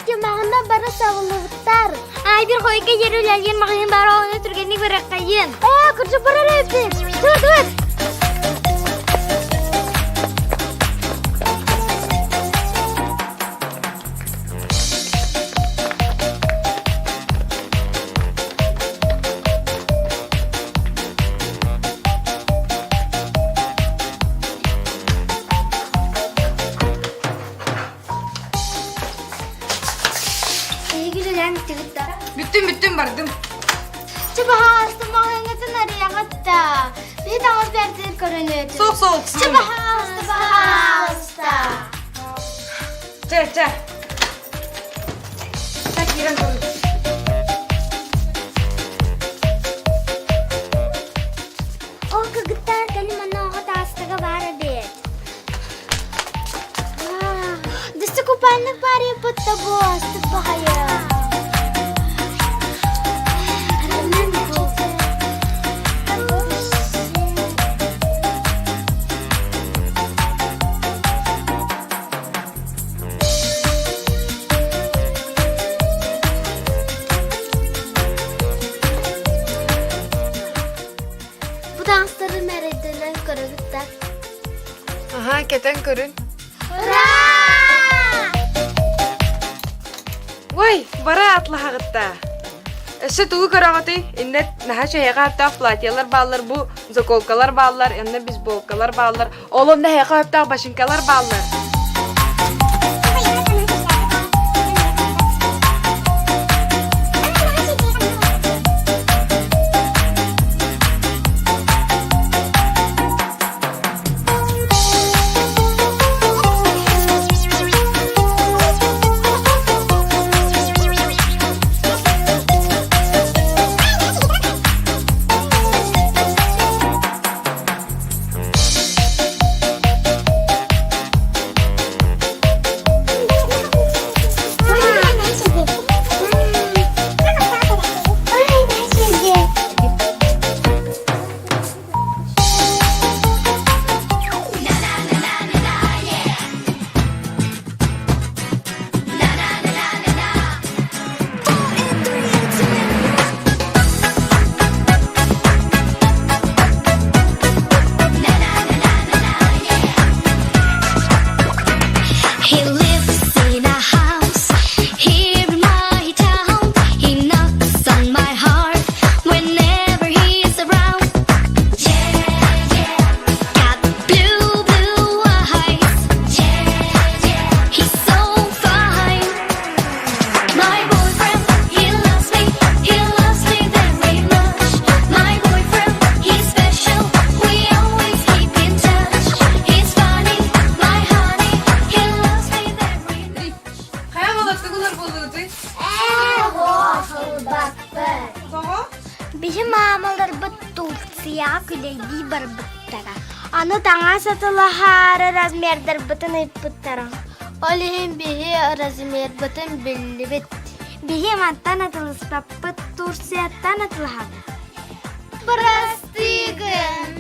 Маҕанна бары сабыллыбыттар. Ай бир хойка жер үлэлиэн маҕаһыын баар оҕону түргэнник барыаххайын. Ээ, кырдьык барар эбиппит. Тур, тур. Эһиги үлэлээн бүттүгүт да? Бүттүм, бүттүм, бардым. Чэ, баһаалыста маҕаһыыҥҥытын арыйаҕыт да. Биһи таҥас бэртин көрөнүөтүм. Суох, суох, Чэ, баһаалыста, баһаалыста. Чэ, чэ. Чэ, киирэн көрүн. Ол кыргыттар кэлин манна оҕо таастага баар эбит. Дысы купальник баар еппытта бу, астык баҕайы. Бу таҥастары мэрэйдэнэн көрөбүт да. Аһаа, кэтэн көрүн. Ура! Ой, бара атлаһаҕытта. Өссө тугу көрөҕүтүй? Иннэ наһаа чэйэҕэ аптаах платьелар бааллар, бу заколкалар бааллар, иннэ бейсболкалар бааллар, ол онно эһэҕэ аптаах башинкалар бааллар. He lives in a house here in my town. He knocks on my heart whenever he's around. Yeah, yeah. Got blue, blue eyes. Yeah, yeah. He's so fine. My boyfriend, he loves me. He loves me very much. My boyfriend, he's special. We always keep in touch. He's funny, my honey. He loves me very much. Хайа молодцы буоллугутуй? Тоҕо? Биһи маамаларбыт Турцияҕа күлэйдии барбыттара. Аны таҥас атылаһаары размердарбытын ыйппыттара. Ол иһин биһи размербытын биллибит. Биһи мантан атылыспаппыт, Турцияттан атылаһабыт. Бырастыы гын.